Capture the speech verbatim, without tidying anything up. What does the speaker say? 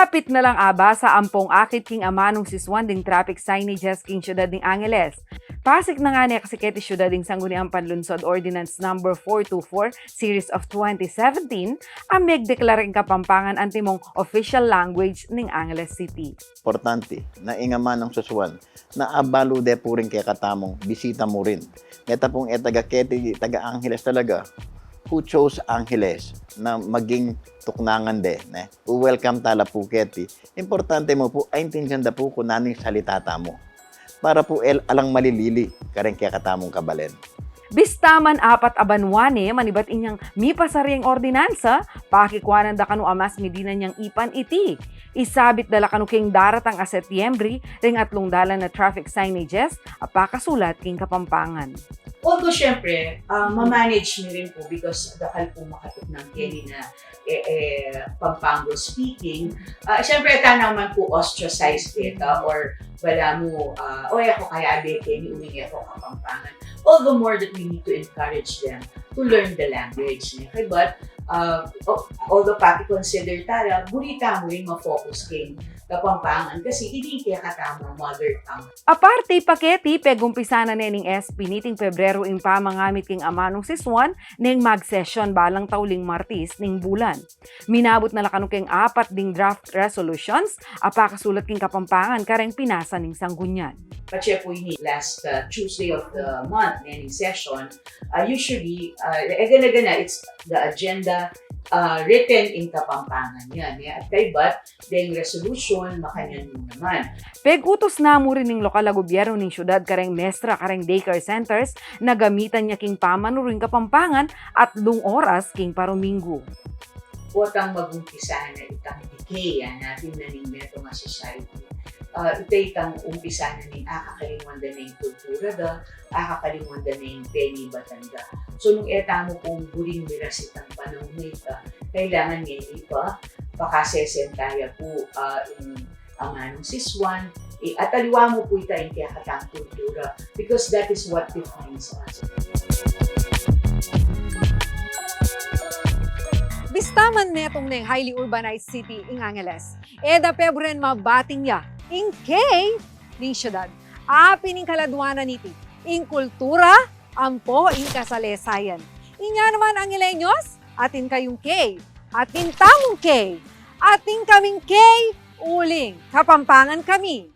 Dapit na lang abasa ampong akit king amanung sisuan ding traffic signages king syudad ning Angeles. Pasik na ngana kasi keti syudad ding Sangguniang Panlunsod Ordinance Number four two four Series of twenty seventeen a megdeklara ing Kapampangan antimong official language ning Angeles City. Importante na ing amanung sisuan na abalu de pu ring kekatamung bisita mu rin. Meta pung e taga keti, taga Angeles talaga, who chose Angeles na maging tuknangan de, ne? Welcome tala pu keti. Importante mu pu aintindian da pu kung nanu ing salita tamu, para pu e alang malilili kareng kekatamung kabalen. Bista man apat a banua ne manibat inyang mipasa reng ordinansa, pakikuanan da kanu a mas midinan yang ipan iti. Isabit da la kanu king daratang a Setyembre reng atlung dalan a traffic signages a pakasulat king Kapampangan. Although, syempre, ah, ma-manage mi rin po because dakal pong makatuknang keni na, eh, eh, Pampanga speaking. Ah, syempre, e ta naman po ostracized kita or balamu, ah, "O, e ko kayabe keni, uling e ko Kapampangan." All the more that we need to encourage them to learn the language, ne? Kaybat, ah, o-, although paki-consider tala, buri tamu rin ma-focus king Kapampangan kasi ini ing kekatamung mother tongue. Aparte pa keti, pegumpisan na ne ning S P niting Pebrero ing pamangamit king amanung sisuan neng mag-session balang tauling Martes ning bulan. Minabut na la kanu keng apat ding draft resolutions a pakasulat king Kapampangan kareng pinasa ning Sanggunian. Patse pu ini last, uh, Tuesday of the month, ne, ning session, uh, usually, uh, e gana-gana, it's the agenda, uh, written in Kapampangan yan, ne? At kaybat, deng resolution, makanyan mu naman. Peg-utus na mu rin ning lokal a gobyerno ning syudad kareng mestra kareng daycare centers na gamitan ya king pamanuru ing Kapampangan atlung oras king paruminggu. Potang mag-umpisa na itang decay, ah, natin na ning metung a society. Ah, ita itang umpisa na ning akakalinguan da na ing kultura da, akakalinguan da na ing penibatan da. So, nung e tamu pung buring miras itang panaun a ita, kailangan ngeni pa, pakasesen taya pu, ah, ing amanung sisuan, e, at aliwa mu pu ita ing kekatang kultura, because that is what defines us. Bista man metung neng highly urbanized city ing Angeles, e da pe buren mabating ya ing key ning syudad. Apin ing kaladuanan niti, ing kultura ampo ing kasalesayan. Inya naman, Angeleños, atin kayung key, atin tamung key, atin kaming key, uling Kapampangan kami.